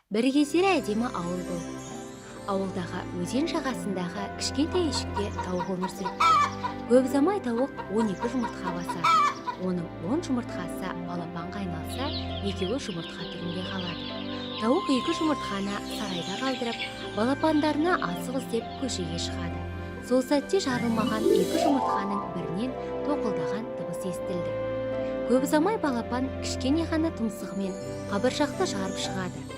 Бір кездері әдемі ауыл болыпты. Ауылдағы өзен жағасындағы кішкентай үйшікте тауық өмір сүріпті. Көп ұзамай тауық 12 жұмыртқа басады. Оның 10 жұмыртқасы балапанға айналса, екеуі жұмыртқа түрінде қалады. Тауық екі жұмыртқаны сарайда қалдырып, балапандарына азық іздеп көшеге шығады. Сол сәтте жарылмаған екі жұмыртқаның бірінен тоқылдаған дыбыс естілді. Көп ұзамай балапан кішкене ғана тұмсығымен қабыршақты жарып шығады.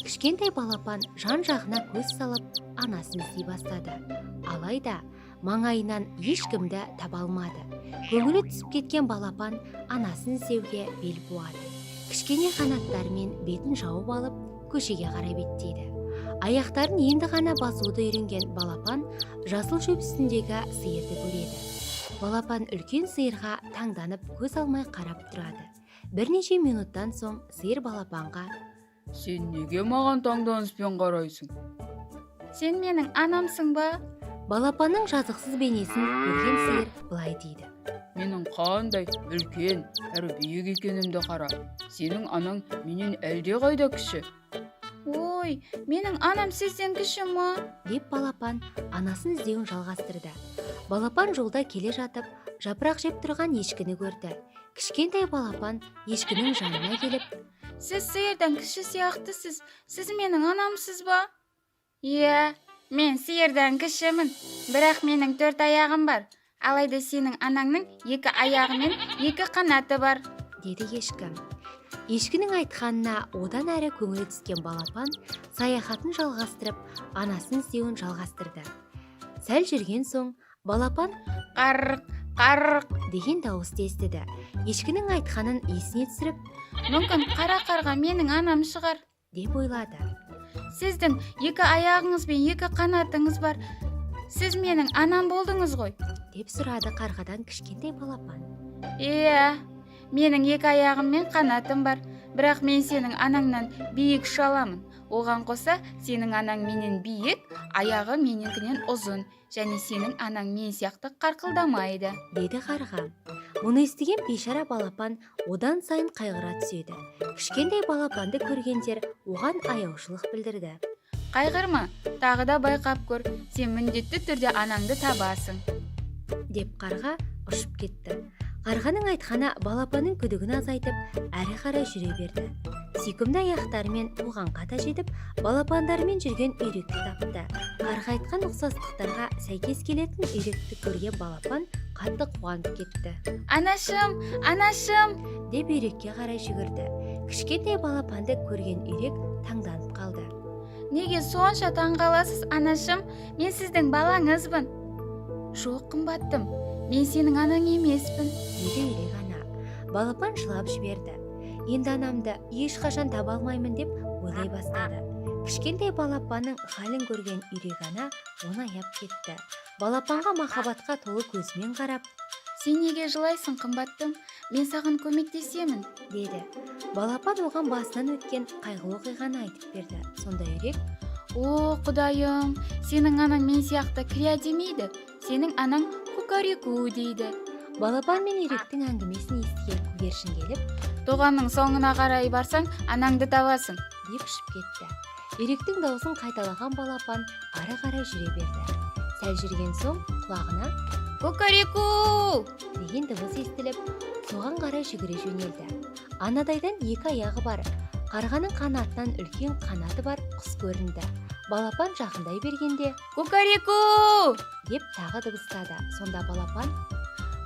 Кішкентай балапан жан жағына көз салып, анасын іздей бастады. Алайда маңайынан ешкімді таба алмады. Көңілі түсіп кеткен балапан анасын іздеуге бел буады. Кішкене қанаттарымен бетін жауып алып, көшеге қарай беттейді. Аяқтарын енді ғана басуды үйренген балапан жасыл шөп үстіндегі сиырды көреді. Балапан үлкен сиырға таңданып, көз алмай қарап тұрады. Бірнеше минуттан соң сиыр балапанға: Сен неге маған таңданыспен қарайсың? Сен менің анамсың ба? Балапанның жазықсыз бейнесін көрген сиыр былай дейді: Менің қандай үлкен әрі биік екенімді қара. Сенің анаң менен әлдеқайда кіші. Ой, менің анам сізден кіші ма? Деп балапан анасын іздеуін жалғастырды. Балапан жолда келе жатып, жапырақ жеп тұрған ешкіні көрді. Кішкентай балапан ешкінің жанына келіп: Сіз сиырдан кіші сияқтысыз. Сіз менің анамсыз ба? Иә, мен сиырдан кішімін, бірақ менің төрт аяғым бар. Алайда сенің анаңның екі аяғы мен екі қанаты бар. Деді ешкі. Ешкінің айтқанына одан әрі көңілі түскен балапан саяхатын жалғастырып, анасын іздеуін жалғастырды. Сәл жүрген соң балапан Қарқ, қарқ! Деген дауысты естіді. Ешкінің айтқанын есіне түсіріп, Мүмкін, қара қарға менің анам шығар. Деп ойлады. Сіздің екі аяғыңыз бен екі қанатыңыз бар. Сіз менің анам болдыңыз ғой? Деп сұрады қарғадан кішкентай балапан. Иә, менің екі аяғым мен қанатым бар, бірақ мен сенің анаңнан биік ұша аламын. Оған қоса, сенің анаң менен биік, аяғы менікінен ұзын және сенің анаң мен сияқты қарқылдамайды. Деді қарға. Мұны естіген бейшара балапан одан сайын қайғыра түседі. Кішкентай балапанды көргендер оған аяушылық білдірді. Қайғырма, тағы да байқап көр. Сен міндетті түрде анаңды табасың. Деп қарға ұшып кетті. Қарғаның айтқаны балапанның күдігін азайтып, әрі қарай жүре берді. Сүйкімді аяқтарымен тоғанға да жетіп, балапандарымен жүрген үйректі тапты. Қарға айтқан ұқсастықтарға сәйкес келетін үйректі көрген балапан қатты қуанып кетті. Анашым, анашым! Деп үйрекке қарай жүгірді. Кішкентай балапанды көрген үйрек таңданып қалды. Неге сонша таңғаласыз, анашым? Мен сіздің балаңызбын. Жоқ, қымбаттым, мен сенің анаң емеспін. Деді үйрек ана. Балапан жылап жіберді. Енді анамды ешқашан таба алмаймын деп ойлай бастады. Кішкентай балапанның халін көрген үйрек ана оны аяп кетті. Балапанға махаббатқа толы көзімен қарап: Сен неге жылайсың, қымбаттым? Мен саған көмектесемін. Деді. Балапан оған басынан өткен қайғылы оқиғаны айтып берді. Сонда үйрек: О, құдайым, сенің анаң мен сияқты кря демейді. Сенің анаң кукареку дейді. Балапан мен үйректің әңгімесін естіген көгершін келіп: Тоғанның соңына қарай барсаң, анаңды табасың. Деп ұшып кетті. Үйректің даусын қайталаған балапан ары қарай жүре берді. Сәл жүрген соң құлағына Кукареку! Деген дыбыс естіліп, соған қарай жүгіре жөнелді. Анадайдан екі аяғы бар, қарғаның қанатынан үлкен қанаты бар құс көрінді. Балапан жақындай бергенде: Кукареку! Деп тағы дыбыстады. Сонда балапан: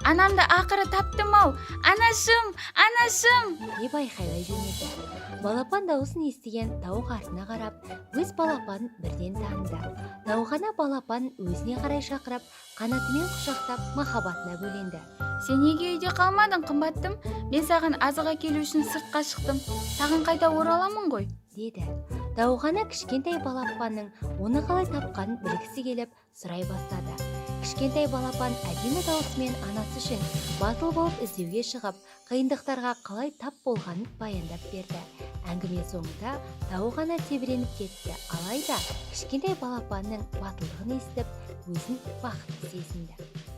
Анамды ақыры таптым ау! Анашым, анашым! Деп айқайлай жөнелді. Балапан дауысын естіген тауық артына қарап, өз балапанын бірден таныды. Тауық ана балапанын өзіне қарай шақырып, қанатымен құшақтап, махаббатына бөленді. Сен неге үйде қалмадың, қымбаттым? Мен саған азық әкелу үшін сыртқа шықтым. Саған қайта ораламын ғой. Деді. Тауық ана кішкентай балапанның оны қалай тапқанын білгісі келіп, сұрай бастады. Кішкентай балапан әдемі дауысымен анасы үшін батыл болып іздеуге шығып, қиындықтарға қалай тап болғанын баяндап берді. Әңгіме соңында тауық ана тебіреніп кетті. Алайда кішкентай балапанның батылдығын естіп, өзін бақытты сезінді.